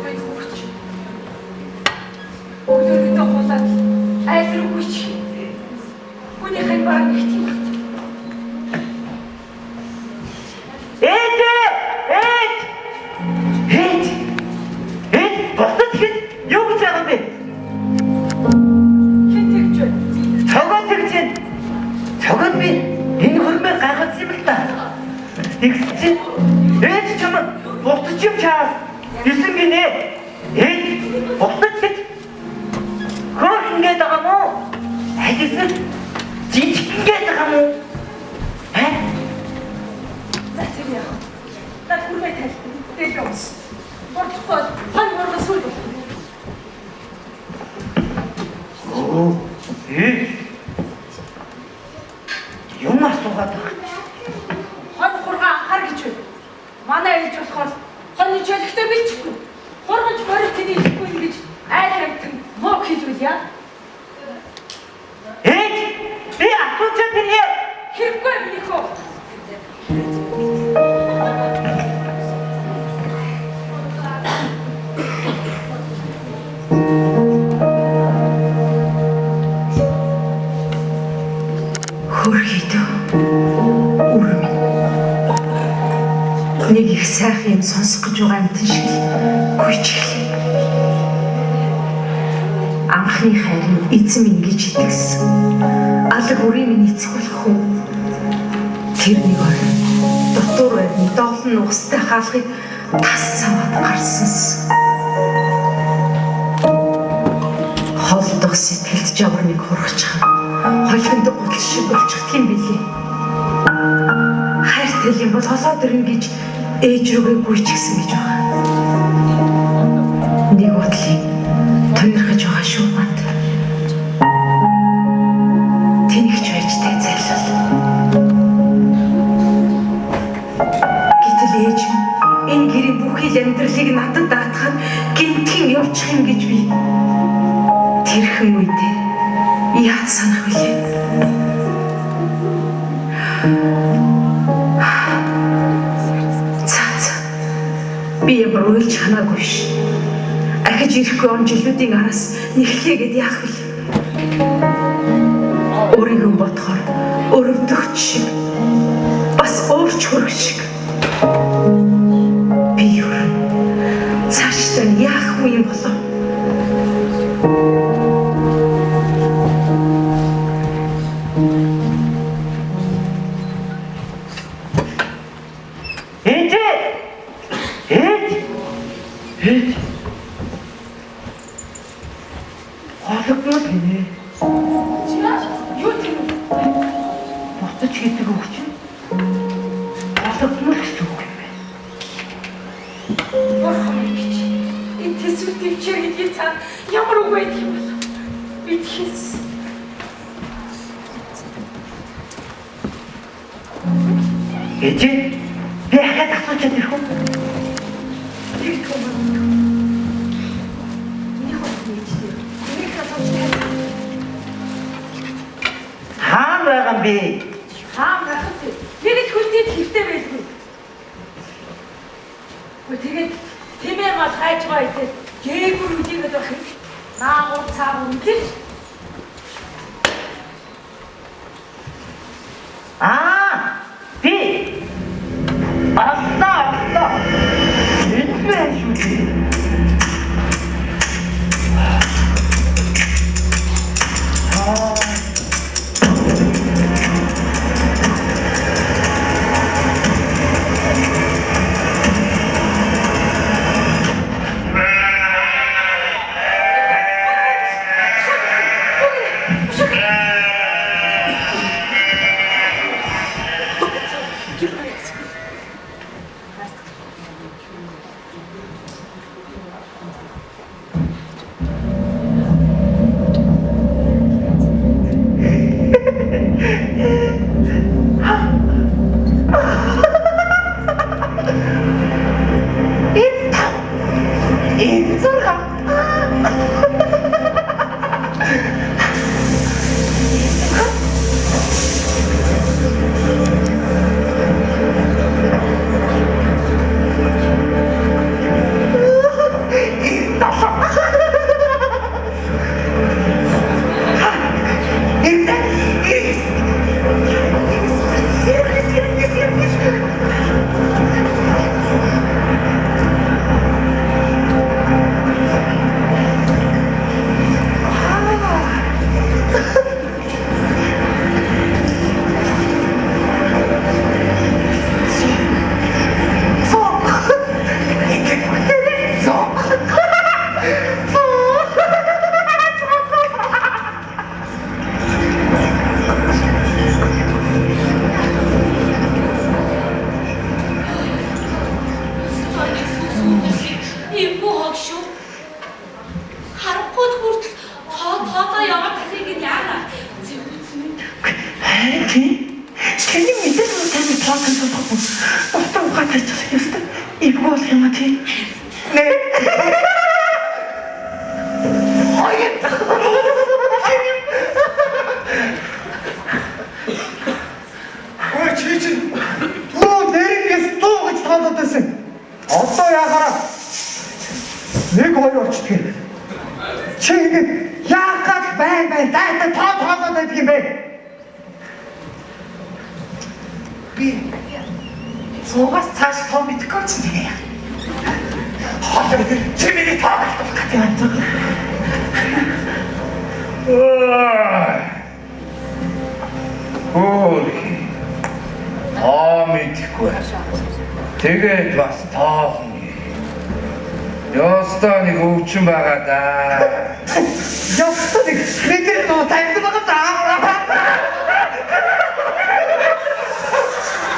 Хөөе хөвч. Өглөөрөө хулаад айл руу гүйч. Хүнийх нь баг нэг тийм бат. Ээж! Ээж! Ээж! Ээж, босод хэд юу гэж байгаа юм бэ? Хэн тэгж вэ? Цогоо тэгж байна. Цогоод би энэ хөрмөө гайхалсан юм л та. Тэгсэн чинь ээж чам бусдаж юм чаас исэн гинэ. Ээж бусдаж гэж хөөрхөн гээд байгаа мó? Аль эсвэл жижигхэн гээд байгаа мó? Аа? За тэр яах вэ? Над хүрмээ тайл. Дэлээ ус. Бодлохгүй бол хон моргон сүл болох. Оо, ээж. Юм асуугаад байгаа. Хон хургаа анхаар гэж байна. Манай ээж болохоор хонь чөлөгтэй билчихгүй. Хургаж морь тэний ихгүй юм гэж айл хамтан муу хийж үлээ. Ээж, би асуучихад ирье. Хэрэггүй минийхөө. Хөрхийдөө үр минь. Нэг их сайхан юм сонсох гэж байгаа юмтан шиг л гүйж эхлэв. Анхны хайр нь эзэн минь гэж итгэсэн. Алаг үрийн минь эцэг болох хүн. Тэр нэг орой дотуур байрны доолн нугастай хаалгыг тас саваад гарсанс. Холдох сэтгэлд жавар нэг хургаж холхинд гутал шиг болчихд юм билээ. Хайртай юм бол холоод ирнэ гэж ээж рүүгээ гүйчихсэн гэж байгаа. Нэг бодлыг тунирхаж байгаа шүү манд. Тэнэгч байж тай зайлвал. Гэтэл ээж минь энэ гэрийн бүхий л амьдралыг надад даатахад гинтхэн явчих юм гэж би тэрхэн үедээ яаж санах вүлээ? За за. Би ямар уйлж ханаагүй ш. Ахиж ирэхгүй он жилүүдийн араас нэхлээгээд яах вэ? Өөрийгөө бодохоор өрөвдөгч шиг бас өөрч хөрөх шиг. Би юу цаашдаа яах вэ юм болов? Ээж! Ээж! Ээж! Хологдмол гинэ. Юу тийм вэ? Буцаж хийдэг үг чинь хологдмол гэсэн үг юм байна. Бурхан минь гэж. Энэ төсвөр төвчээр гэдгийг цаана ямар үг байдаг юм бол? Бид хэлсэн. Ээж! Би ахаад асуучаад ирэх үү? Тэгдэг юм байна. Миний хот ээж дээр. Миний асууж тань. Хаана байгаа юм бэ? Хаан гахад нэг л хүлдээд хэрэгтэй байлгүй. Гэхдээ тэгээд тэмээ мал хайж байгаа идэл гээгүр үдийгэд байх юм. Наагур цаагур үдэл. Аа! Би оллоо оллоо. Энэ байна шүү дээ. Аа. Тэрний мэдээс нь таны тоон сонсохгүй. Утаа ухаан тайчих ёстой. Эвгүй болох юм а тий. Нэ. Хоёр. Ой чи чинь түрүү нэрнгээс дуу гэж тоолоод байсан. Одоо яхаараа нэг хоёр очдөг. Чи ингэ яах гал бай бай дайтай тоо тоолоод байдаг юм бэ? Би 100-аас цааш тоо мэдэхгүй чинь тэгээ яах. Хоолой чи миний тоо алдах гэдэг юм. Хөөх. Тоо мэдэхгүй. Тэгээд бас тоолно. Ёстой нэг өвчин байгаа да. Ёстой нэг мэдэр нуу тавьдаг байгаа даа.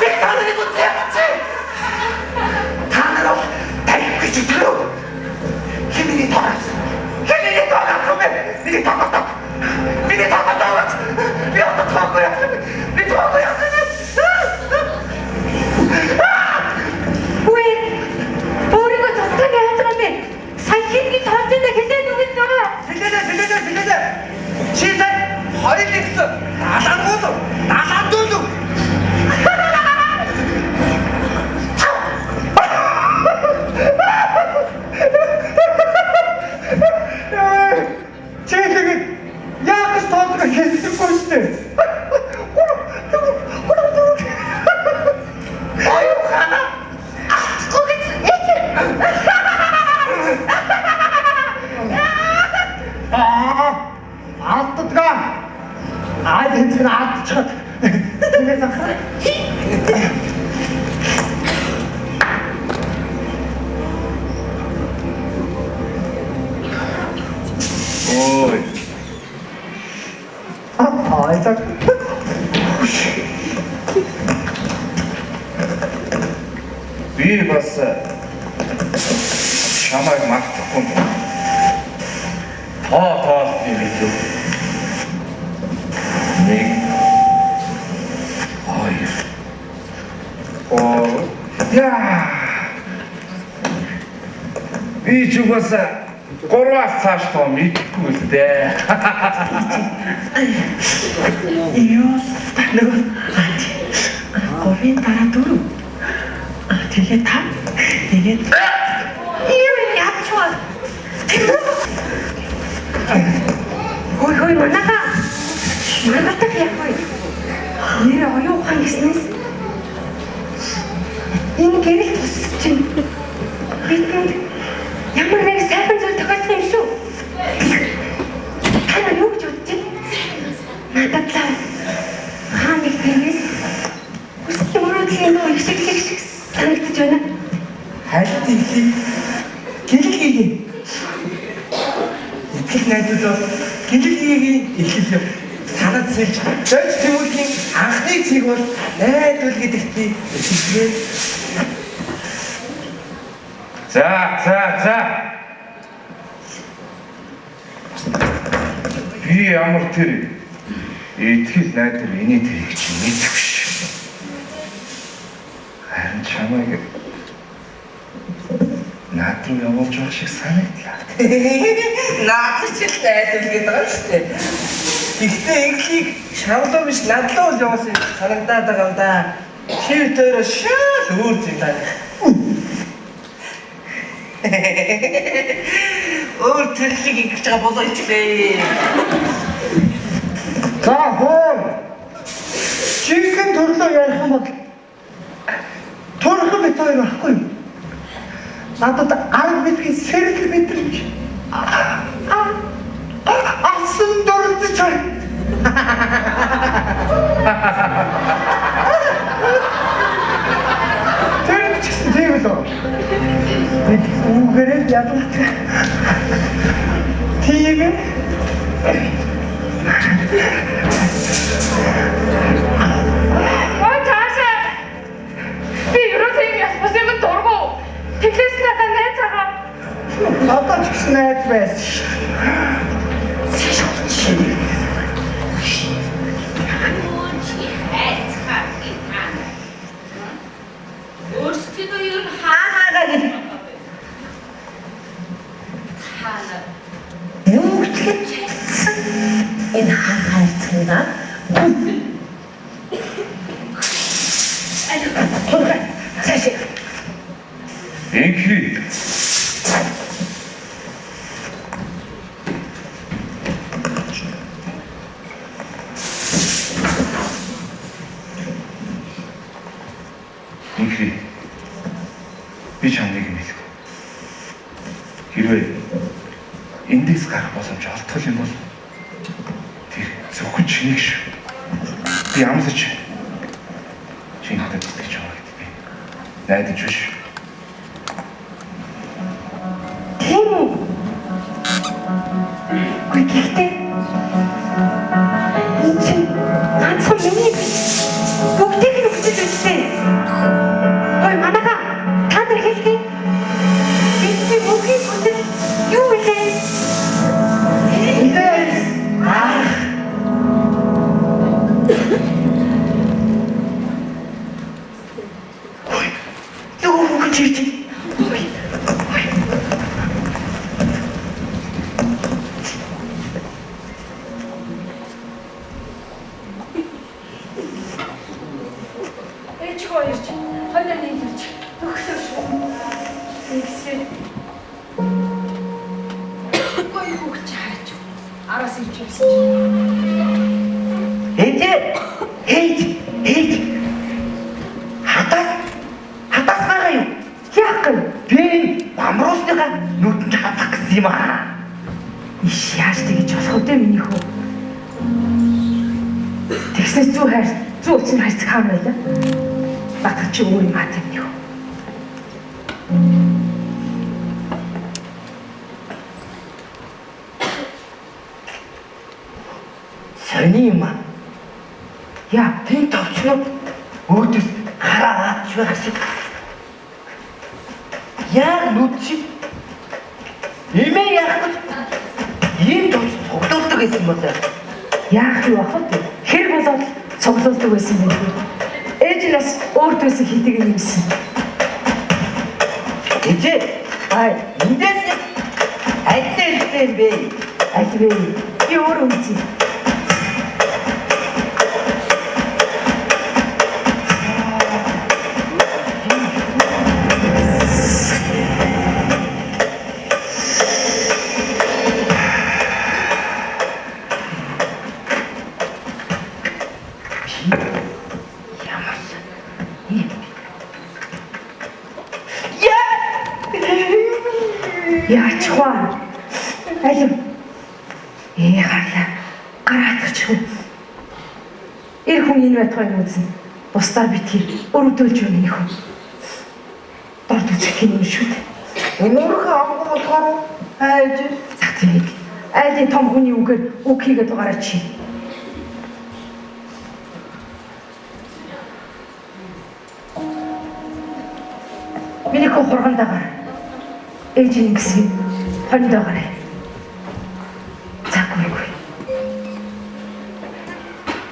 Би та нарыг үзээч. Та нар бол тавих гэж өдрөө. Хэн миний тоо авсан? Хэн миний тоо авсан бэ? Миний тоо тоо. Миний тоо тоо. Би одоо тоогүй яах юм бэ? Би тоогүй яах юм бэ? Үгүй. Өөрийгөө зогтоо яаж байгаа юм бэ? Сая хингийн тоолжоо хэлээд өгөн дөө. Хэлээ хэлээ хэлээ. Чи сая хоёр нэгсэн. Далангуул. Даландуул. Чи тэгээд яах гэж тоолдог хэлдэггүй шүү дээ. Оюу хана. Алдахгүй гэж ээж. Аа. Алддгаа. Аа тэнцэн алдчихад. Тэгээд захаа. Ой. Аа за. Би бас чамайг мартахгүй юм. Тоо тоолтны мэдв. Нэг хоёр гурав. Яа. Би ч угаасаа гурваас цааш тоо мэдэхгүй л дээ. Ёо нөгөө гурвын дараа дөрөв. Тэгээд тав. Тэгээд Юу яач вэ? Хөөе хөөе манайха. Манайх яах вэ? Нэр оюун ухаан гэснээс энэ гэрэл тус чинь бидэнд ямар нэг сайхан зүйл тохиолдсон юм шүү. Та нар юу гэж бодож байна? Надад лав хаан нэг тэрнээс хүсэл мөрөөдлийн нөө ихшиглэх шиг санагдаж байна. Харин ихлийг гэрэл хийе. Итгэл найдвар бол гэрэл хийгийн эхлэл юм. Санаад сэлж зойж тэмүүлгийн анхны цэг бол найдвар гэдэгт би итгэж. За, за, за. Би ямар тэр итгэл найдвар эний тэрийг чи мэдэхгүй ш. Харин чамайг над руу явуулж байгаа шиг санагдлаа. Наад чи л найдвар гэдэг байгаа шүү дээ. Гэхдээ инглийг шавлуу биш надлуу л явуулсан юм санагдаад байгаа юм да. Чи битээрээ шал өөр зүйл даа. Өөр төрлийг ингэж байгаа болоо ичлээ. За хөө. Жинхэнэ төрлөө ярих юм бол төрхөн бит хоёр байхгүй юу? Надад арга мэдгийн сэрэл мэдрэмж. Асан дурдж байна. Тэр ч гэсэн тийм л үү? Бид үүгээрээ ялгаатай. Тийм ээ. Ой цаашаа. Би ерөөсөө юм яс бус юм дургу. Тэглээс надад найз байгаа. Надад ч гэсэн найз байсан шүү. Хургай. Цаашаа. Инхри. Инхри. Би чамд нэг юм хэлэх. Хэрвээ эндээс гарах боломж олдох юм бол тэр зөвхөн чинийг шүү. Би амлаж чи надад итгэж байгаа гэдээ би найдаж биш. Тийм үү? Үгүй гэхдээ энэ чинь ганцхан миний биш. Бүгдийг нь хүсэж үзтээ. Ой манайха та нар хэлхий. Бидний мөнхийн хүсэл юу вэ? Эндээс гарах. Ой, нөгөө хүүхэн чи ирж байна. Ой. Ой. Ээж хоо ирж, хойноо нийлүүлж төгслөө шүү. Ингэсээ. Гоё хүүхд чи хайч. Араас ирж явсан чи. Ээжээ. Ээж, ээж. Хатаас хатаас байгаа юу? Яах вэ? Би энэ бамруусныхаа нүдэнд хатах гэсэн юм аа. Иш яаж тэгэж болох вэ миний хүү? Тэгснээс зүү хайр, зүү үсэн хайрцаг хаана байлаа? Батга чи өөр юм хат юм хүү. Сони юм аа. Яа, Тэн товчнууд өөдөөс гараа аач байх шиг. Яг нүд шиг. Эмээ яах гэж ийм товч цуглуулдаг гэсэн болоо. яах юу ах вэ? Хэрэг болоод цуглуулдаг байсан байх. Ээж нь бас өөртөөс хийдэг юмсан. Ээжээ. Ай, Эндээс аль дээр юм бэ? аль вэ? Би өөрөө үзье. Ямар юм. Яа! Яач хва? Алим. Ээ гарлаа. Гараатгач хүн. Эр хүн энэ байтугай үзнэ. Бусдаар битгий өрөвдүүлж байна миний хүн. Дорд үзэх юм шүү дээ. Өнөөрхөө амгүй болохоор айж. За тэрийг айлын том хүний үгээр үг хийгээд байгаарай чи. Миний хүү хурган дагаар. Ээж нь ингэсэн хонд байгаарай. За гүй гүй.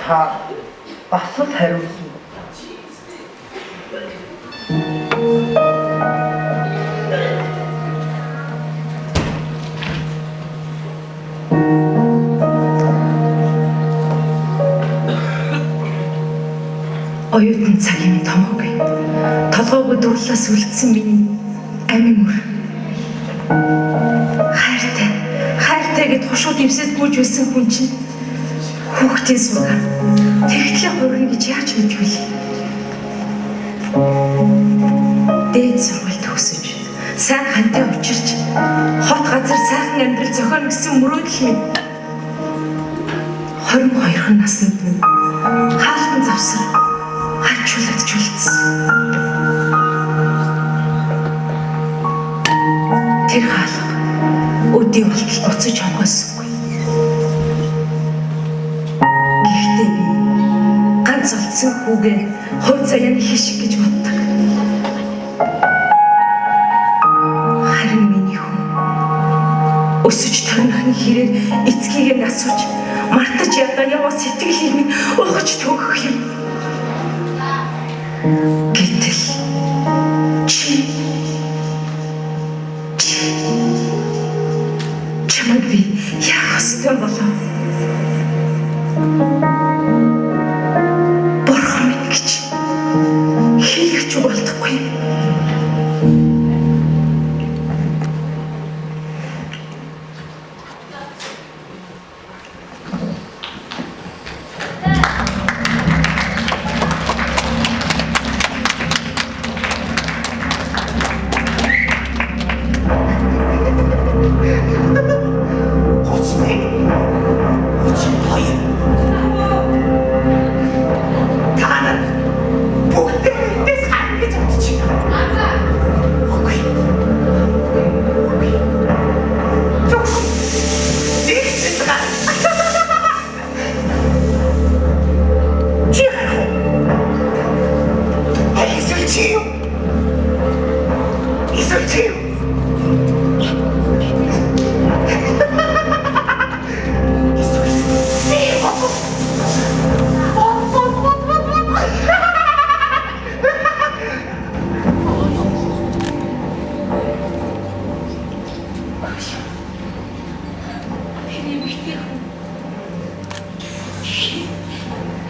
Та бас л хариулсан. Оюутан цагийн минь томоогүй. Толгойг дурлаас үлдсэн миний амин мөр. Хайртай, хайртай гэд хушууд эвсэд гүйж байсан хүн чинь хүүхдийн суугаар тэгтлээ хурна гэж яаж мэдэх вэ? Дээд сургууль төгсөж, сайн хантай учирч, хот газар сайхан амьдрал зохионо гэсэн мөрөөдөл минь 22 наснд минь хаалтан завсар хачуулаад чултсан. Тэр хаалга өдий болтол буцаж онгойсонгүй. Гэхдээ би ганц олдсон хүүгээ хувь заяаны хишиг гэж боддог. Харин миний хүн өсөж торнохны хэрээр эцгийг нь асууж мартаж ядаа яваа сэтгэлийг минь ухаж төгөх юм. Гэтэл чи чи чамайг би яах ёстой болов? Бурхан минь гэж Бүгдээ эндээс гарна гэж бодож байна. Үгүй. Үгүй. Зөвхөн нэг ч гарна. Чи гарах уу? Эсвэл чи юу? Эсвэл чи юу? Эсвэл би юу? Бот бот бот бот бот. Тэр эмэгтэй хүн.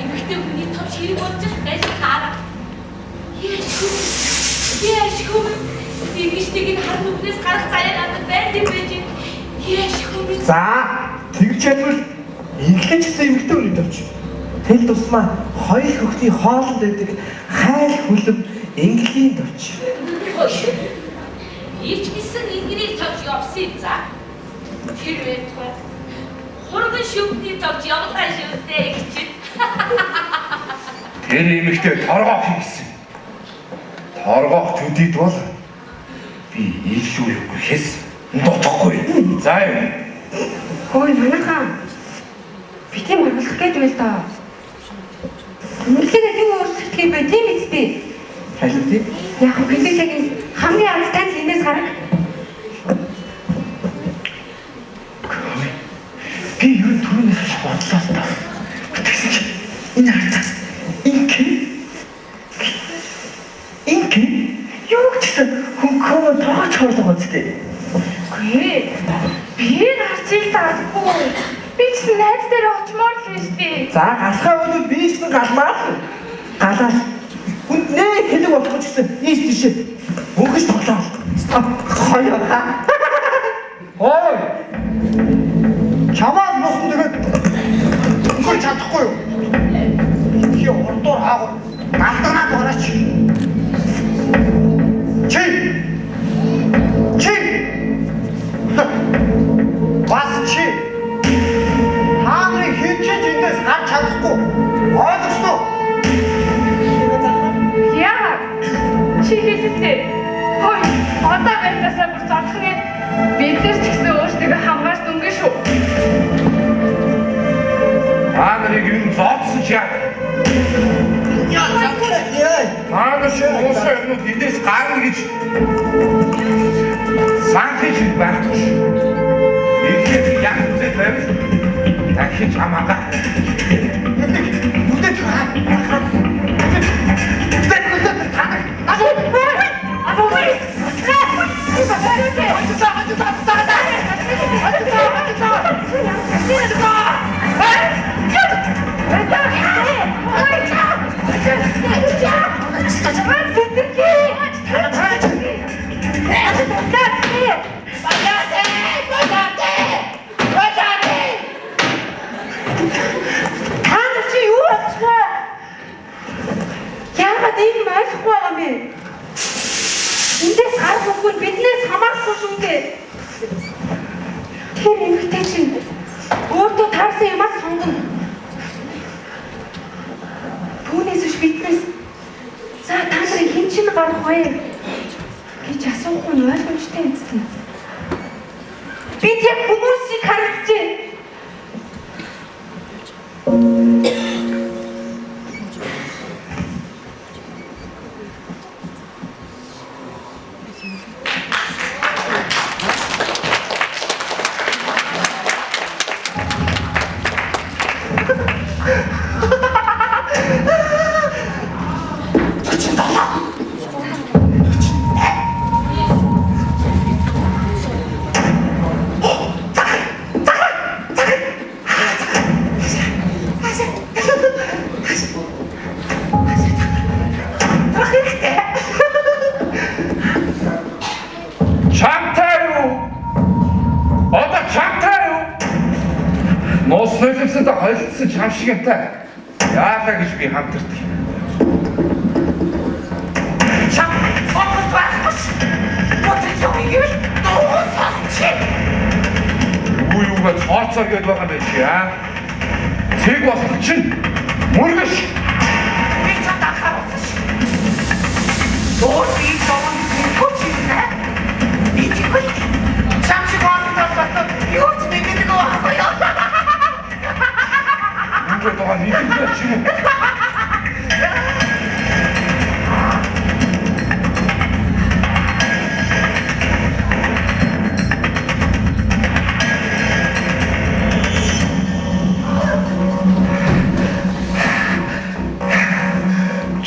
Эмэгтэй хүний товч хэрэг болж байж таараа. Яашгүй. Яашгүй. Ингэж нэг нь хар нүхнээс гарах заяа надад байд юм байж. Яашгүй. За, тэгж чадвал инглиш гэсэн эмэгтэй хүний товч. Тэл тусмаа хоёр хөхний хоолнд байдаг хайл хүлэв инглилийн товч. Илч гисэн ингрийг товч явсан юм за. Тэр байтугай. Хурган шүмпний товч явлаа шүү дээ их чинь. Тэр эмэгтэй торгоох юм гэсэн. Торгоох төдийд бол би илүү юугүй хэс дутахгүй. За юм. Хөөе манайхаа. Би тийм маргалах гэж байл доо. Үнэхээр юу өөрчлөлт юм бэ тийм үстэй. Харин тийм. Яг хөө хэлээгийн хамгийн азтай л энэс гараг. Би ер нь түрүүнээс хойш бодлоо л доо. Тэгсэн чинь энэ харцаа инки инки юу ч гэсэн хөнгөө тоогооч хорлого үстэй. Үгүй. Би гарч ил даггүй. Би ч гэсэн найз дээр очимоор л биш дээ. За галхаа өнөө би ч гэсэн галмаа л. Галаал. Хүнд нэ хэлэг болохгүй ч гэсэн ийш тийш өнгөж тоглоал. Хоёр. Ой. Чамаас босон тэгээд өнгөрч чадахгүй юу? Битгий урдуур хаагур галданаад гараач. Чи. Чи. Бас чи. Та нарын хэн ч эндээс гарч чадахгүй. Ойлгосноо? Яагаад? Чи хэлэлээ. Хой, одоо байдлаасаа бүр зодох нь. Бид нар ч гэсэн өөрсдөө хамгаалж дүнгийн шүү. Та нарыг юм зоодсон чи яа? Та нар шиг уусан юмнууд эндээс гарна гэж санхий шиг байхгүй ш. Ихэд яг үзээд байвал дахиж хамаага. Нүдэ таа. Нүдэ нүдэ та нар. Та нар чи юу болчихвоо? Яагаад ийм ойлгохгүй байгаа юм бэ? Эндээс гарах үгүй нь биднээс хамаарахгүй шүү дээ. Тэр эмэгтэй чинь өөртөө таарсан юмаа сонгоно. Түүнээс биш биднээс за та нарын хэн чинь гарах вэ гэж асуух нь ойлгомжтой юм зү. Бид яг хүмүүсийг харагдаж байна. Чамтай юу? Одоо чамтай юу? Нууц нулимсанд холилдсон чам шиг юмтай. Яалаа гэж би хамтардаг. Чам согтол байхгүй ш. Бодож юм ивэл дуусах. Юу юугаа цооцоо гээд байгаа юм бэ чи аа? Цэг болтол чинь мөргөш. Би чамд анхааруулсан ш.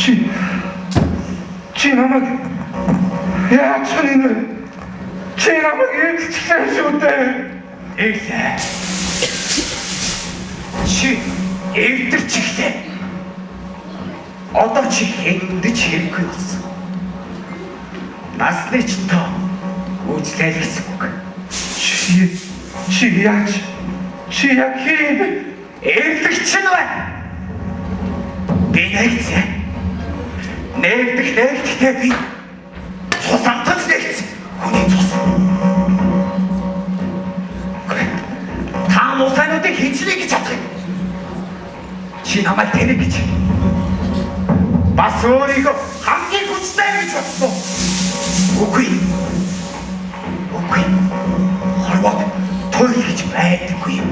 Чи намайг яаж хэнэ? Чи намайг эвдчихлээ шүү дээ. Тэглээ. Чи эвдэрчихлээ. Одоо чи хэнд ч хэрэггүй болсон. Насны ч тоо үйлчлээ гэсэн үг. Чи яаж? Чи яг хэн? Эвлэгч нь байна. Би нэгцээ. Нэгдэхтэй би цус амтаж нэгцсэн. Хүний цус. Та мусануудыг хичнээн гэж чадах юм. Чи намайг тэрэг гэж. Бас өөрийгөө хамгийн хүчтэй гэж бодсон. Үгүй. Үгүй. Хорвоод туйл гэж байдаггүй юм.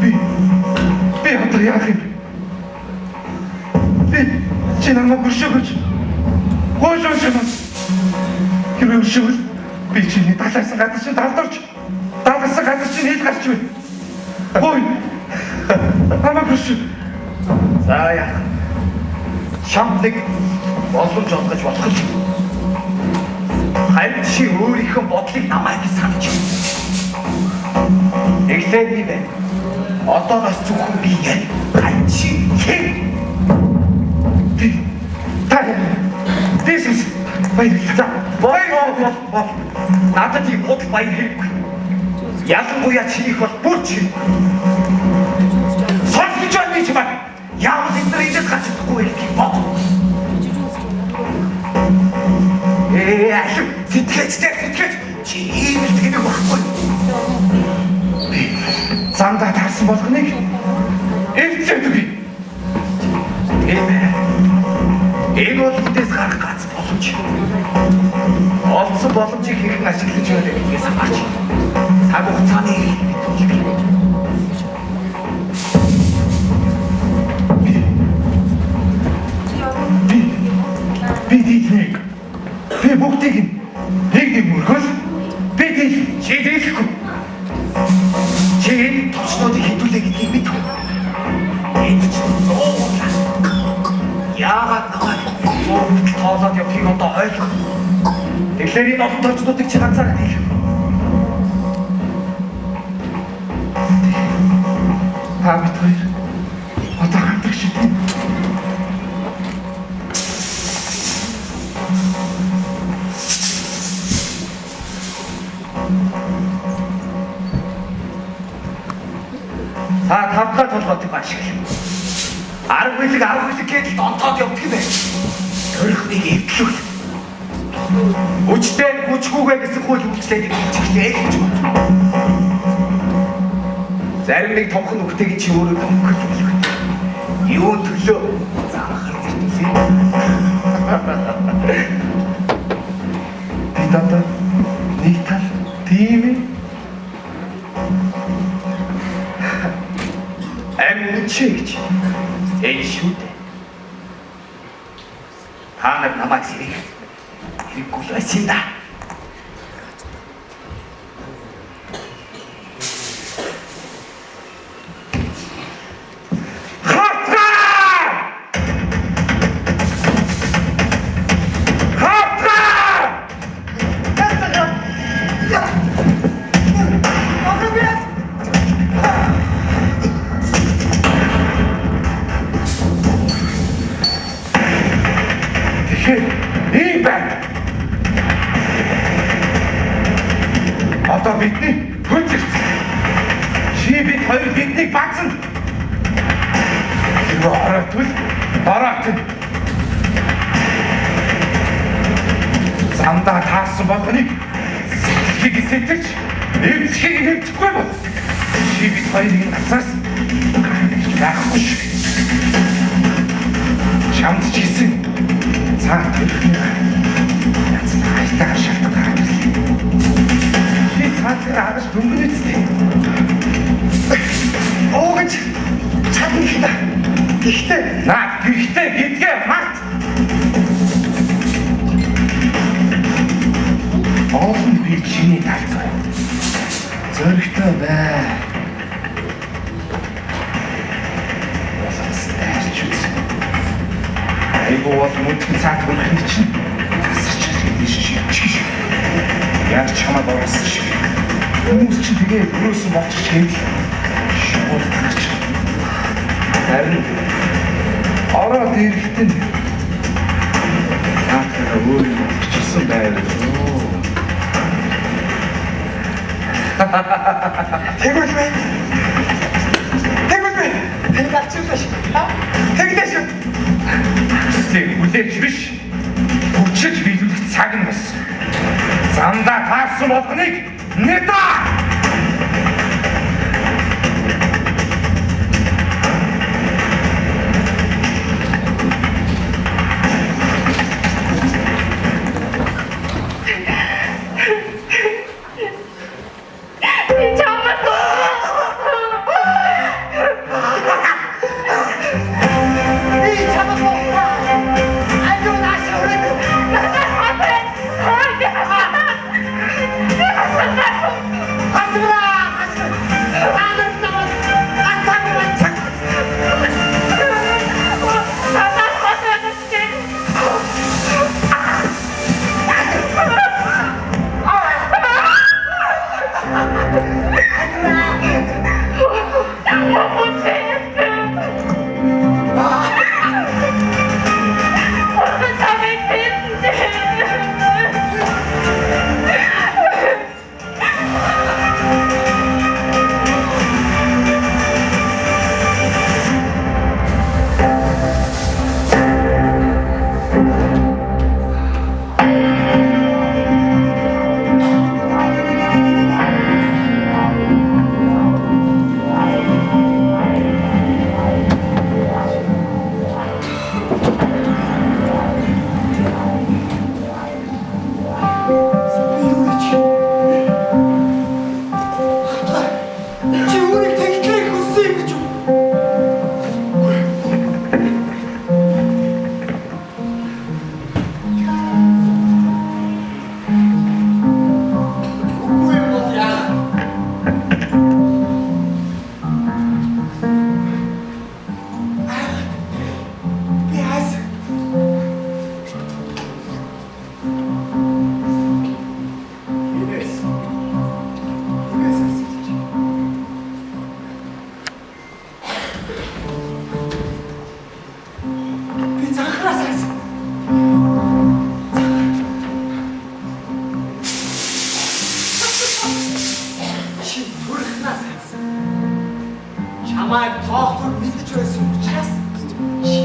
Би одоо яах юм? Би чи намайг өршөөгөөч. Гоошоо чамаа. Хэрвээ өршөөвөл би чиний далайсан газар чинь далдурч, далдсан газар чинь хэл гарч байна. Ой. Намайг өршөө. За яах. Чамд нэг боломж олгож болох юм. Харин чи өөрийнхөө бодлыг намайг санаж. Эхлээд би байна. Одоогоос зөвхөн би яа. Харин чи хэн? Би та This is баярлалаа. Бол бол. Надад ийм худал баяр хэрэггүй. Ялангуяа чинийх бол бүр ч хэрэггүй. Сонс гэж байна би чамайг. Яавал энэ эндээс гарч чадахгүй гэдгийг бод. Алив сэтгэж чи ийм л тэнэг байхгүй. Би замдаа таарсан болгоныг эвдлээд өгье. Тийм ээ. Энэ бол эндээс гарах гац боломж. Олдсон боломжийг хэрхэн ашиглаж байна гэдгээс хамаарч цаг хугацааны эрхийг бид төлөх. Би дийлнэ. Би бүгдийг нэг нэг мөргөл би дийл. Чи дийлэхгүй. Чи энэ товчнуудыг хэдүүлээ гэдгийг мэдв. Энд ч 100 удаа. Яагаад намайг 100 хүртэл тоолоод явахыг одоо ойлгох. Тэгэхээр энэ олон товчнуудыг чи ганцаараа дийл. Та бид хоёр одоо хамтрах шүү дээ. Та тавдгаа толгойтыг ашигла. Арга билэг гэдэл донтоод явдаг юм байна. Төрхнийг эвдлүүл. Хүчтэй хүчгүйгээ гэсэн хууль үйлчлээд хичгэлээ гэж бод. Зарим нэг томхон нүхтэйг чи өөрөө дөнгөж үлгэх. Юун төлөө занхар зэртэлээ. Би дандаа нэг тал тийм ээ. Ам үнчээ гэж. Энэ шүү дээ. Та нар намайг сэрэг хэрэггүй л байсан да. Одоо бидний хүч ирсэн. Чи бид хоёр биднийг бацна. Хэрвээ оройтвол оройтно. Замдаа таарсан болгоныг сэтгэхийг сэтгэж, эвдэхийг эвдэхгүй бол чи бид хоёрыг газраас гаргахгүй шүү. Чамд ч гэсэн цаа төрхний ганц хайртайгаар шалтгаан гараад ирлээ. Би цаатлаар агаж дөнгөнө үсттэй. Уугаж чадна л да. Гэхдээ наад гэхдээ гэдгээ март. Олон би чиний талд байна. Зөрөгтэй бай. Улаас дайрч үз. Айгуу бол нүдхэн цаат хүрхний чинь тасарч тийш шивчих шүү. Яг чамайг оруулсан шиг. Хүмүүс чинь тэгээ өрөөсөн болчих гээд шууд гарч. Харин ороод ирэхэд нь цаатаараа өөр юм болчихсон байв. Тэгвэл би Тэгвэл би танд алчуулаа шүү. Тэглээ шүү. Хүслээ хүлээж биш. Хүчилж биелүүлэх цаг нь бас. Замдаа таарсан болгоныг нэта! Би чамаас Би чамайг муухай. Аюу нааш өрөөд. Хасвра хасвра. Танад намайг гантаагүй цаг. Би юу гэж? Хатгаа. Чи үүнийг тэгтлээ хүссэн юм гэж үү? Үгүй юм бол яах? Би хайсан. Инээс. Инээс асууж. Би занхраас хайсан. Чи хүрхнаас хайсан. Чамайг тоохоор мэдэж байсан учраас чи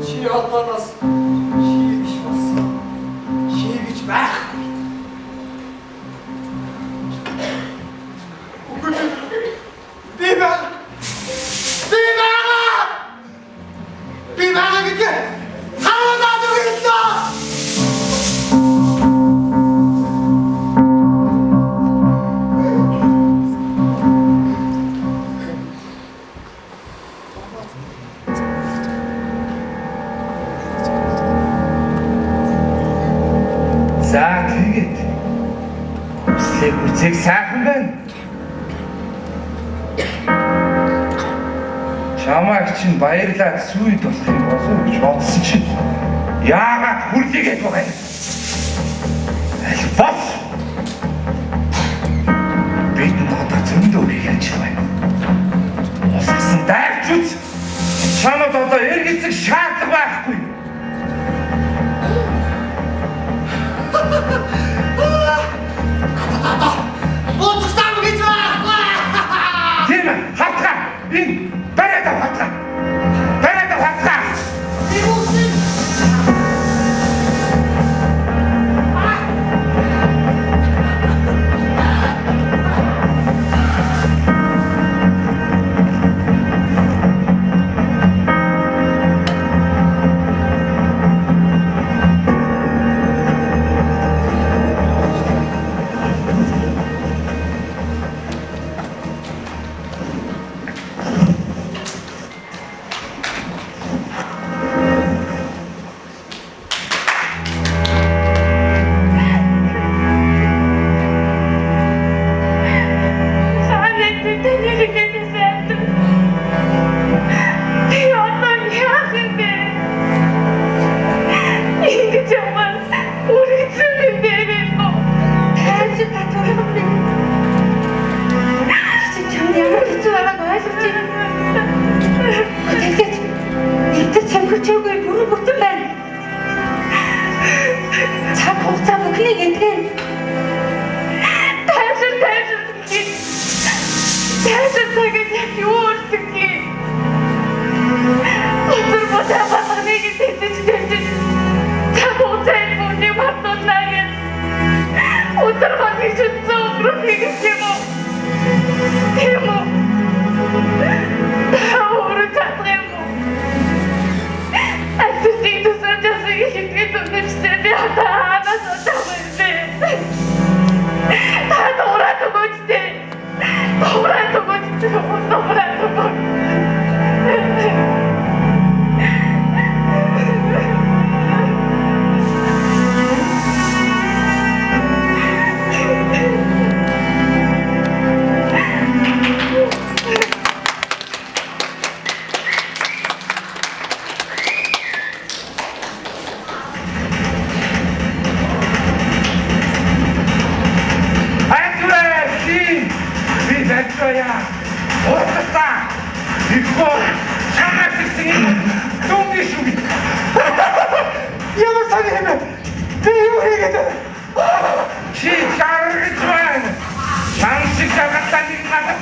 Чи одооноос чи биш болсон. Чи гэж байхгүй. Үгүй би байгаа. Би байгаа. Би байгаа гэдгээ харуулаад өгөлөө. За тэгээд хүслээ хүчээг сайхан байна. Чамайг чинь баярлаад сүйд болох юм болов гэж бодсон чинь яагаад хүрлийгээд байгаа юм? Аль бос! Бидэнд одоо зөндөө хийх ажил байна. Улсан дайрч үз! Чамд одоо эргэлзэх шаардлага байхгүй. Бууцсан гэж байхгүй. Тийм ээ, хатгаа. Энэ бариад ав хатгаа. Бариад ав хатгаа. Би үгүй. Цаашаа цагт яг юу болдог юм? Өдөр будаа болгоныг тэжиж тэжиж цаг хугацаанд бүгдийг мартуулнаа гэж өдөр хоног шүтсэн өнгөрөх гэж юм уу? Тийм үү? Та өөрөө чадах юм уу? Альтусыг төсөөлж явсан гэж итгэж үнэчтэй би одоо хаанаас удах юм бэ? Та дуурайд өгөөч дээ. Дуурайд өгөөч. Дуурайд өгөөч. Айдвэ чи би бэлтоя. Ууцаа. Ихо чамаас ирсэн юм. Дүнгийн шүү. Ямар сони юм бэ? Би юу хийгээд байна? Чи жаргаж байна. Чам шиг жаргалтай нэг надад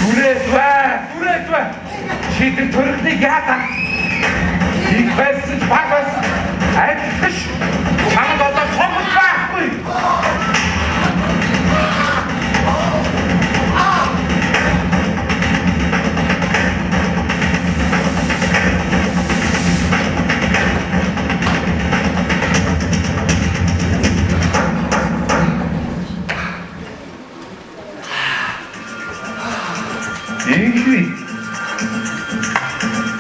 түрээд бай, түрээд бай. Чи тэр төрхнийг яатаа? Их байсан ч баг байсан. Адилхан шүү. Чамд одоо цомог байхгүй. Инхви.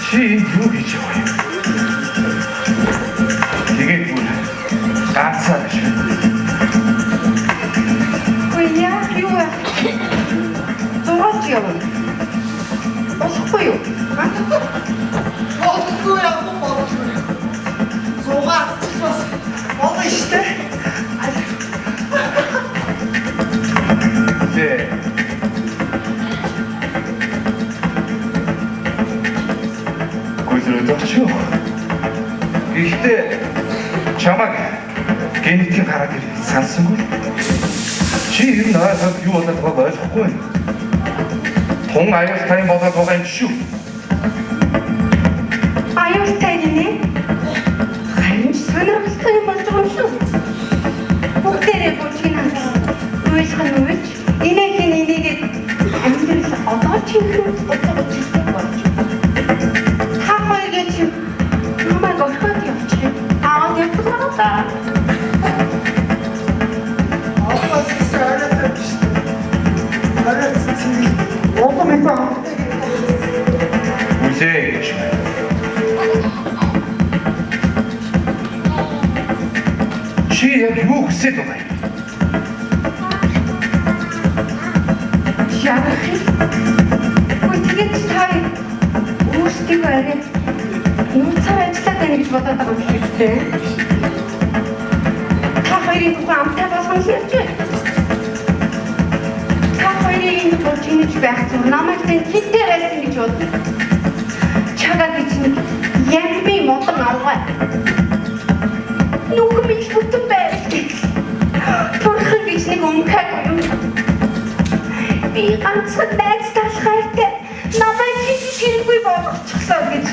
Чи энд юу хийж байгаа юм? Тэгээд бүр ганцаар шүү. Ой яах юу вэ? Зураач явна. Болохгүй юу? Болдгоо яг болдгоо. Зугаад ч бас болно штэ. Тэ. Гүйлрээд очих. Гэхдээ чамайг генетик гараад ирэх сансангүй. Чи ер нь ойлгох юу болоод байгааг ойлгохгүй. Тун аюултай юм болоод байгаа юм шүү. Аюултай гинэ. Харин ч сонирхолтой юм болж байгаа юм шүү. Бүгдээрээ бүжгийг хандаа. Уйлах нь уйлж, инээх нь инээгээд амьдрал одоо ч ихэнх одоо ч болж. Та хоёрын чи намайг орхиод явчих. Аа явах та. Одоо гэсэн оройтой биш. Оройц цэнгэл улам их хамттай. Үлээ гэж байна. Чи яг юу хүсээд байгаа юм? Жаргах юм. Ой тэгээд та өөрсдийгөө арай нууцаар ажиллаад байна гэж бодоод байгаа юм шиг үү? Та хоёрын тухай амтай болгон л ярьж байна. Та хоёрын энэ болж ингэж байх зүр намайг тань хинтэй байсан гэж бодно. Чагаа гэж нэг ямби модон авгаа. Нүхэн минь бүтэн байвал Турхан гэж нэг өмхөөгүй юм. Би ганцхан найз талхайтай намайг хийж хэрэггүй болгочихлоо гэж.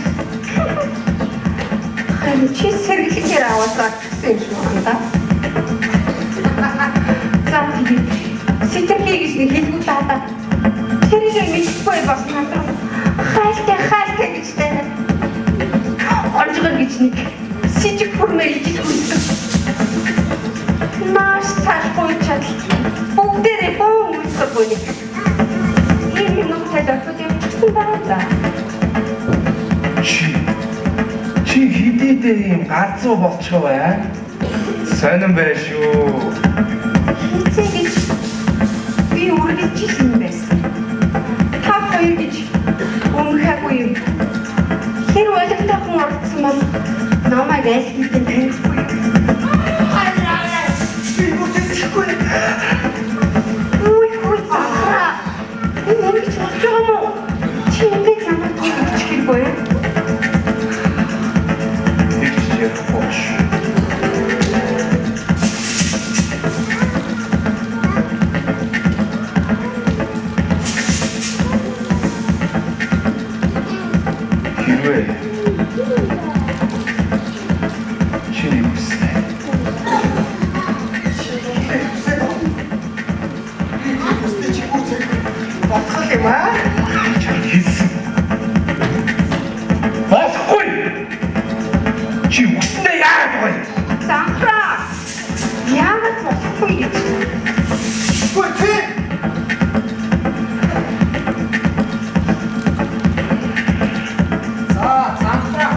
Харин чи сэргэлээр аваасаа гэсэн юм шиг байна да. За тэгээд сэтгэлээ гэж нэг хэлгүй даа. Тэрийг мэдхгүй бас надад хайлтай хайлтай гэж байна. Онжгор гэж нэг сэжиг хүрмээр ижил хүсдэг. Нааш цааш гуйж чадал бүгдээрээ бөөн үйлсэг бүнийг. Энэ юм тал орхиод явчихсан байна да. Чи хэдийдээ ийм галзуу болчихоо бай. Сонин бай шүү. Хизээ гэж би үргэлж юм байсан. Та хоёр гэж өмхөөгүй юм. Хэр болготой хүн орцсон бол намайг аль хэдийн танихгүй. Би бүтээхгүй. Үгүй үгүй захаа. Энэ ингэж болж байгаа юм уу? Чи ингэж намайг тооч хэрэггүй юу? Тэгж ярихгүй шүү. Үгүй тийм. За, занхраа.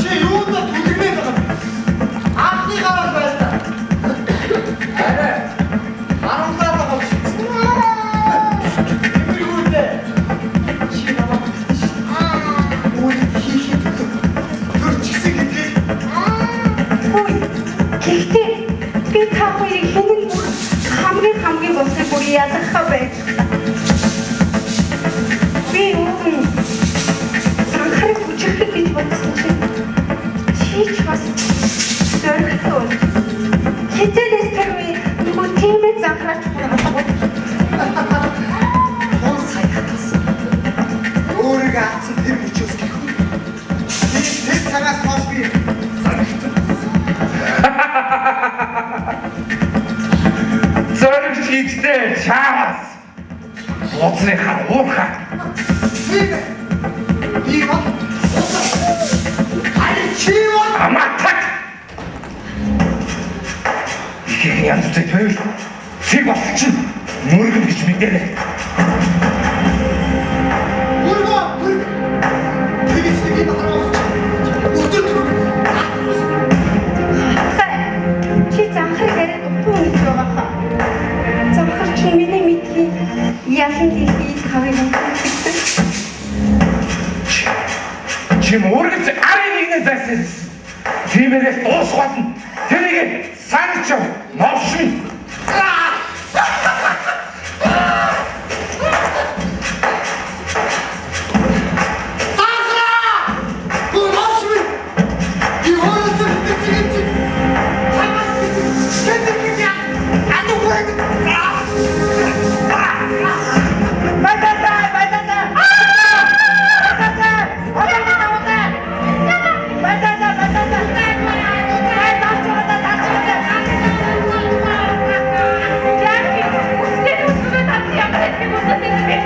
Чи юунд түлэгнээд байгаа юм? Анхны гараад байл та. Арай. Харамлаад байгаа юм шиг. Тэргүүрдээ. Чи намайг мэдсэн шүү дээ. Үйл хийхэд төлөв. Тэр чигсэн гэдгийг Үгүй. Гэхдээ би та хоёрыг хинэн бүр хамгийн хамгийн босыг бүр ялгахаа байж. Би үгэн санхарыг хүчрэх гэж бодсон чинь чи ч бас зоригтой болж. Хизээлээс тэр үе нөгөө тиймээ занхраач бүр алгууд. Тун саяхтас. Өөрийгөө алдсан тэр мөчөөс гэх үү. Би тэр цагаас хойш би зоригтой болсон. Зоригч хийгтэй чаас. Бууцны хар уурхаа. Тийм ээ. Би бол харин чи бол Амаатак. Ихэн янз бүртэй байвал цэг болчин мөргөн гэж мэдэрэй. Мөргөө мөрг. Тэгэж нэг энэ хараас өдөр төрөг. Чи занхрыг арай дутуу мэдж байгаа хаа. Занхар чинь миний мэдхийн ялан дэлхий хавыг өмссөн. Чи мөргөж арын нэгнээ байсан. Тиймээрээс дуусах болно. Тэрийг санаж яв. Новшин. Занхраа! Гүрөөш минь. Би өөрөөсөө мэдсэн юм чи. Чамаас гэдэг гэж яа. Андуу хүрэг. Батата, батата. Батата. Батата, батата. Жаки, үстэй үсгээ тат ямар хэцүү үстэй бэ?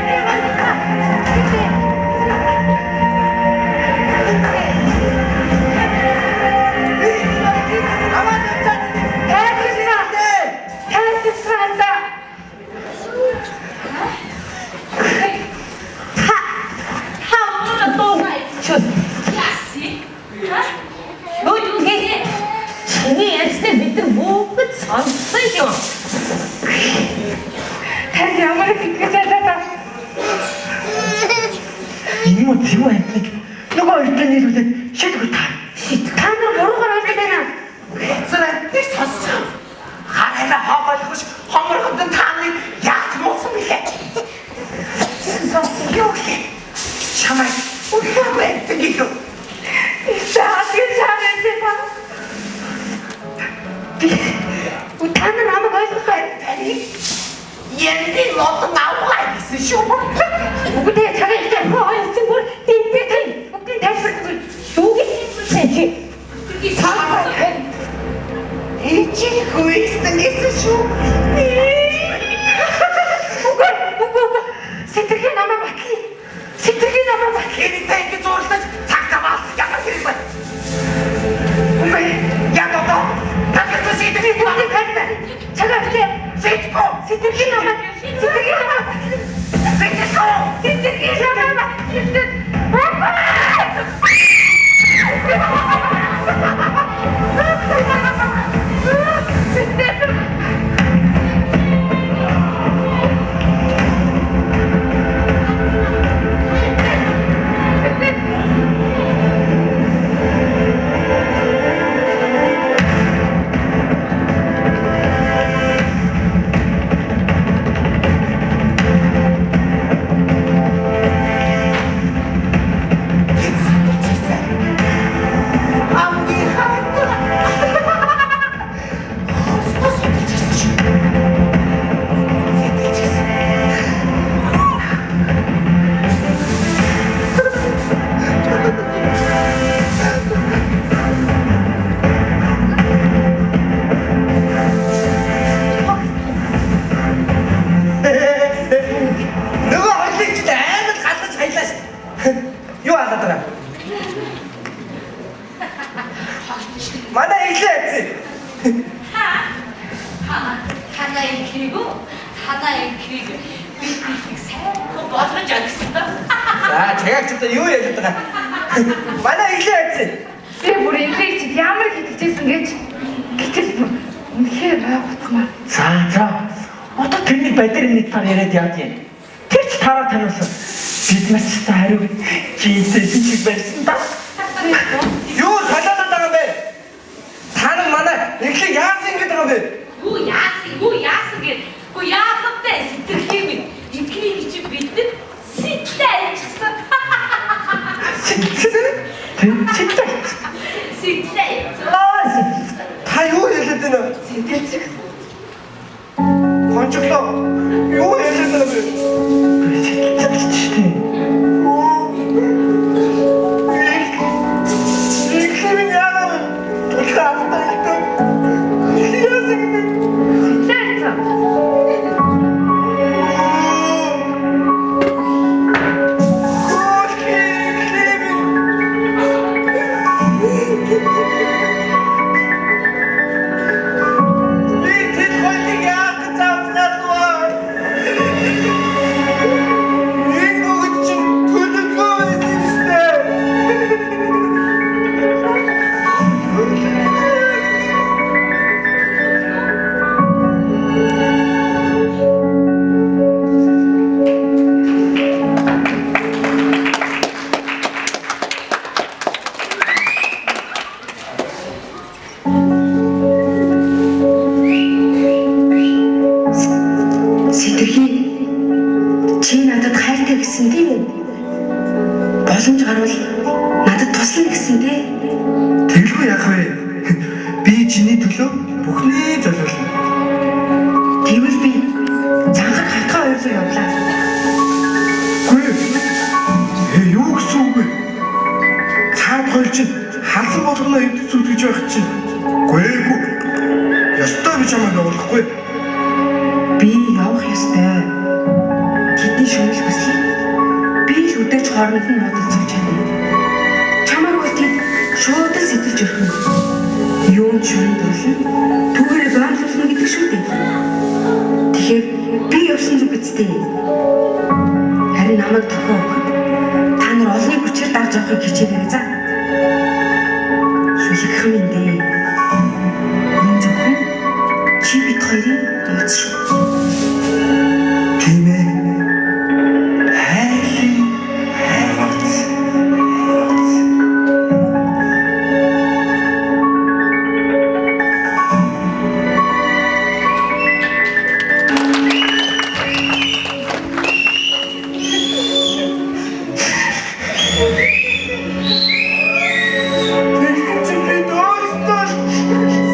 Аваад явцаа. Тайлбарлаа. Тайлбарлаа. Та та өөрөө дуу Чү. Яси. Ха? Юу юу гээ? Чиний ярьсныг бид нар бүгд сонссон юм. Танд ямар их итгэж байлаа та. Энэ мө зэвүү амьтныг нөгөө хоёртой нийлүүлээд шийдвэр та. Та нар буруугаар ойлгоод байна. Царай нэг сонссон. Хараа хоогойлгош хоморхонд та нарыг яаж муусан бэлээ? Сонссон юу гэлээ? Чамайг үнэхээр байдаг гэлөө. За тэгэж чамаа та. Би та нар намайг ойлгох бай. Таны янди лотон авгаа гэсэн шүү. Үгүй дээ чамаа ихтэй хоо чи бүр би тань бүгдийг тайлбарлах юу гэж чи. Ичи хүйстэн гэсэн шүү. Үгүй үгүй үгүй. Сэтгэл намайг батлая. Сэтгэл намайг батлая. Энэтэй ингэж зурлаж цаг таваал ямар хэрэг бэ? Үгүй яг одоо тагсан шийдэх Би бүгдийг тайлбар. Чамаа ихтэй шийдэхгүй. сэтгэл намайг сэтгэл намайг батлая. Шийдэхгүй. Сэтгэл намайг батлая. Танаа инхийг үү? Танаа инхийг бид их сайхан болгож өгсөн доо. За чагаагч одоо юу яриад байгаа? Манай иглээ айцсан. Би бүр инхийг чи ямар хитгэжсэн гэж гэтэл бүр үнэхээр ойлгоцмаа. За за. Одоо тэрний бадир нэг таар яриад яад юм. Тэр ч тараа таниусан. Бид нар ч гэсэн хариу жинсэн шиг барьсан да. Юу талаалаад байгаа юм бэ? Та нар манай иглээ яасан ингэж байгаа юм бэ? Юу яасан? Юу яасан гэж. Гү яах вэ? Сэтгэлээ минь. Инхийг чи бидэнд сэтлээ ажилласан. Сэтгэл. Сэтгэл. Сэтлээ. Аа. Та юу яриад байна? Сэтгэлцэг. Гончглоо. Юу яриад байгаа юм бэ? Сэтгэл ч тийм. Иглээ минь яагаад тулхаа автаа? Яасан юм бэ? Сэтлээ айцсан. Сэтгэхий чи надад хайртай гэсэн тийм үү? Боломж гарвал надад туслана гэсэн тий? Тэгэлгүй яах вэ? Би чиний төлөө бүхнийг золиулна. Тэгвэл би занхар хатгаа хоёр руу явлаа. Үгүй. Юу гэсэн үг вэ? Цаад хоёр чинь халсан болгоно эвдэж зүтгэж байх чинь. Үгүй ээ. Ёстой би чамайг явуулахгүй. Би явах ёстой. Тэдний шүмэл хүслийг би л үдээж хооронд нь муудалцуулж чадна. Чамаар бол тэд шууд л сэтэлж өрхнө. Юун ч шүрэн дурлна. Түүгээр боомлуулна гэдэг шүү дээ. Тэгэхээр би явсан зүг үсттэй. Харин намайг тохио өгөхөд та нар олонний хүчээр дарж явахыг хичээгээрэй за. Шүлгэх минь дээ. Энэ зөвхөн чи бид хоёрын нууц шүү. Тийм ээ. Хайлын хайц. Тэгсэн чинь би өөртөө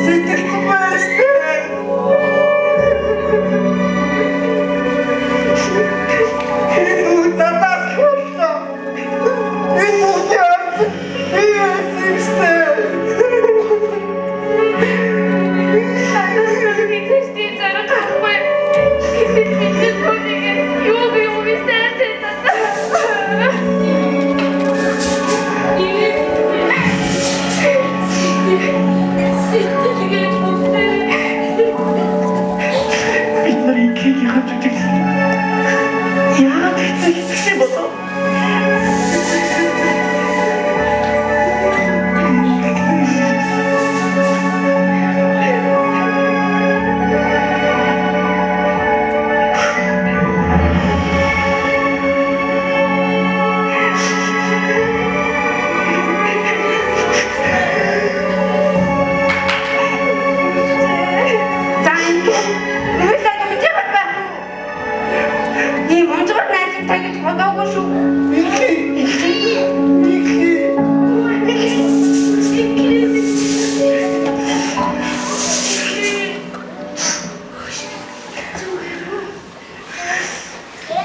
сэтгэлсэн байж тээ. Энэ бүгд надаас боллоо. Энэ бүгд яасан? Би яасан юм штэ. Надад тийм зориг гарахгүй. Гэтэл бид нар түүнийг юу юу би сайн Сэтгэлгээ бүгдээ. Бид нар инхийгийнхаа жүжиглсэн. Яагаад хэцүү хэцүү болов? За ингээд нөлөө гэж яваад байх уу? Ийм унжгар найзыг тагж бодоогүй шүү. Инхий. Инхий.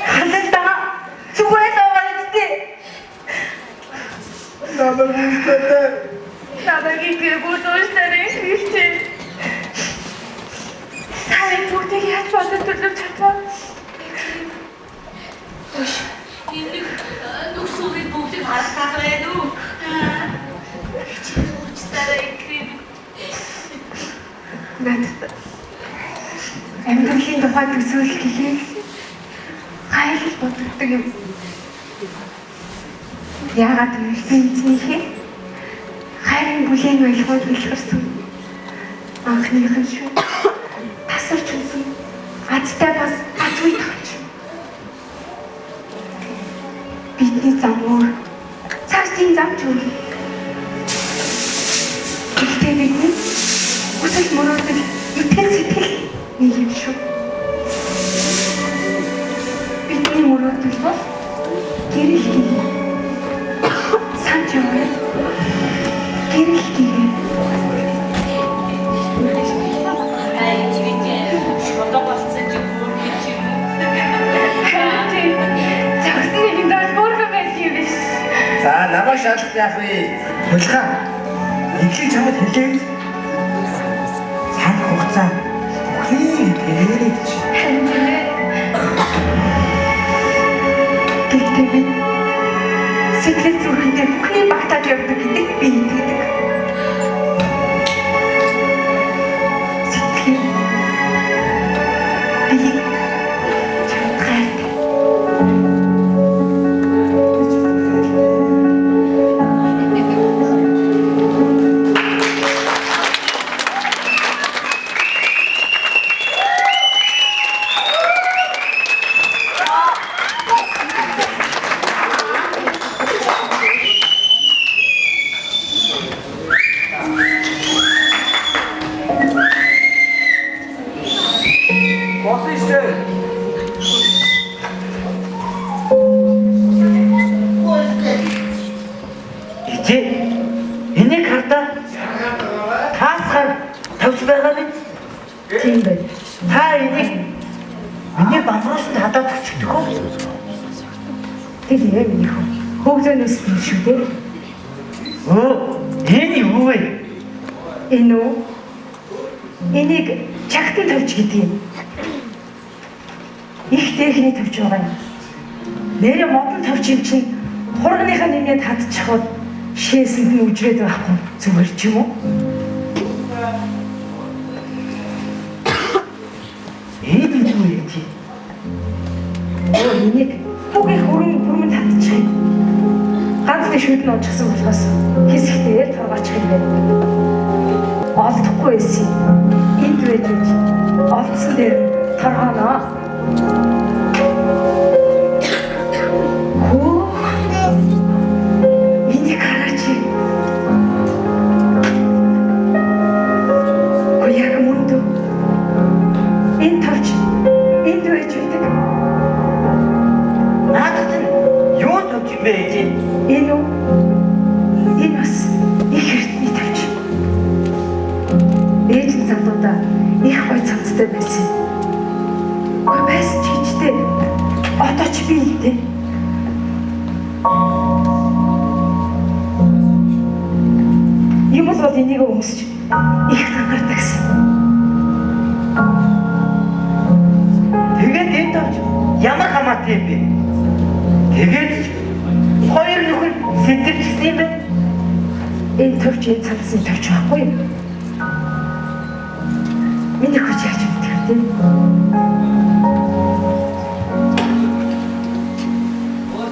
Халал даа зүгээр л байгаа үстэй. Намайг үүсэлээ. Намайг итгэхгүй дуушлаарай хэлчихэ. Та энэ бүгдийг яаж бодож төлөвч чадваа? Өш. Энэ нүксүүрийг бүгдийг харах тал байна уу? Чи уучлаарай инхий. Надад Амьдралын тухай төсөөлөх гэхээр гайлал бодогддог юм. Яагаад гэвэл би эзнийхээ хайрын бүлээн ойлгоод илэрсэн. Анхных нь шүү. Тасарч унсан. Азтай бас азгүй тавч. Бидний зам өөр. Цаашдын зам ч өөр. Гэхдээ бидний хүсэл мөрөөдөл, итгэл сэтгэл нэг юм шүү. Бидний мөрөөдөл бол гэрэл гэрээ. Санч яваа. Гэрэл гэрээ. Шудаг болсон чи хөөрхөн чи юм уу? Загсан нэг юм даа хөөрхөн байх юм биш. За намайг шалах яах вэ? Хулхаа. Инглийг чамд хэлээвэл цаг хугацаа бүхнийг хэлээрэй гэж. Гэхдээ би сэтгэл зүрхэндээ бүхнийг багтааж явдаг гэдэгт би итгэдэг. Сэтгэл би чамд хайртай. Болсон шүү дээ. Ээжээ, энийг хардаа таасгаар тавьж байгаа биз? Тийм байна. Та энийг миний бамбуусанд хадаад өчтөх үү? Тэгээ миний хүү. Хөглөөнөөс нь шүү дээ. Өө, энэ юу вэ? Энэ үү? Энийг чагтан тавьж гэдэг юм. Их дээхний тавьж байгаа юм. Нэрэ модон тавьж юм чинь хургийнхаа нэмээд хадчихвал шээсэнд нь үжрээд байхгүй зүгээр ч юм уу? Энэ юу вэ ээжээ? Өө энийг бүх их өрн бүрмэнд хадчих юм. Ганц нэг шүд нь унчихсан болохоос хэсэгтэй л торгоочих юм байна. Олдохгүй байсан юм. Энд байж байж олдсон дээр торгооно. Хөө. Энийг хараач. Гэхдээ яг мөн үү? Энэ товч энд байж байдаг. Наадах чинь юу товч юм бэ ээжээ? Энэ үү? Энэ бас их эрдний товч. Ээж нь залуудаа их гой цамцтай байсан юм. Үгүй байсан ч гэжтэй. Одоо ч би л дээ. Юм бол энийг өмсч их гангардаг гэсэн. Тэгээд энэ товч ямар хамаатай юм бэ? Тэгээд ч хоёр нөхөр сэтэрчсэн юм бэ? Энэ товч энэ цамцны товч байхгүй юу? Миний хүч яаж мэдэх вэ?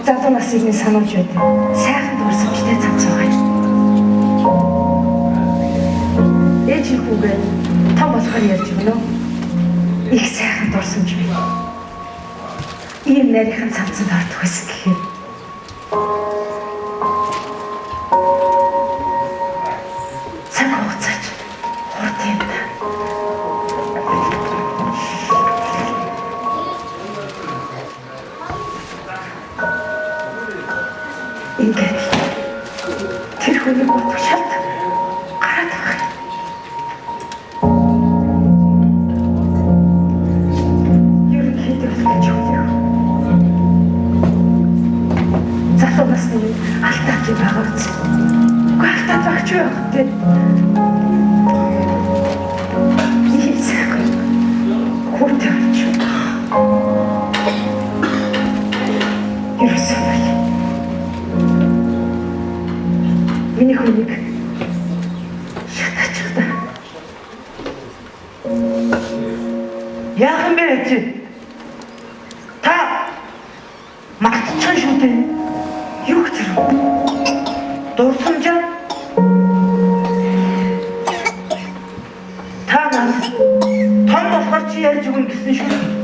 Залуу насыг нь сануулж байдаг. Сайхан дурсамжтай цамц байгаа юм. Ээж нь хүүгээ том болохоор ярьж өгнө. Их сайхан дурсамж бий. Ийм нарийнхан цамцанд ордог байсан гэхээр цаг хугацаач хурд юм да. Ингээд тэр хүний бодох шалт гараад байгаа юм. Ерөнхийдөө бол гэж хүлээх. Залуу насны алдаад юм байгаа биз. Үгүй алдаад багч юу явах вэ? Ийм сайхан хүүтэй болж. Ерөөсөө бол миний хүнийг шатаачих та. Яах юм бэ чи? Та мартчихсан шүү дээ. Юу гэж юм? Дурсамжаа. Та надад том болохоор чи ярьж өгнө гэсэн шүү дээ.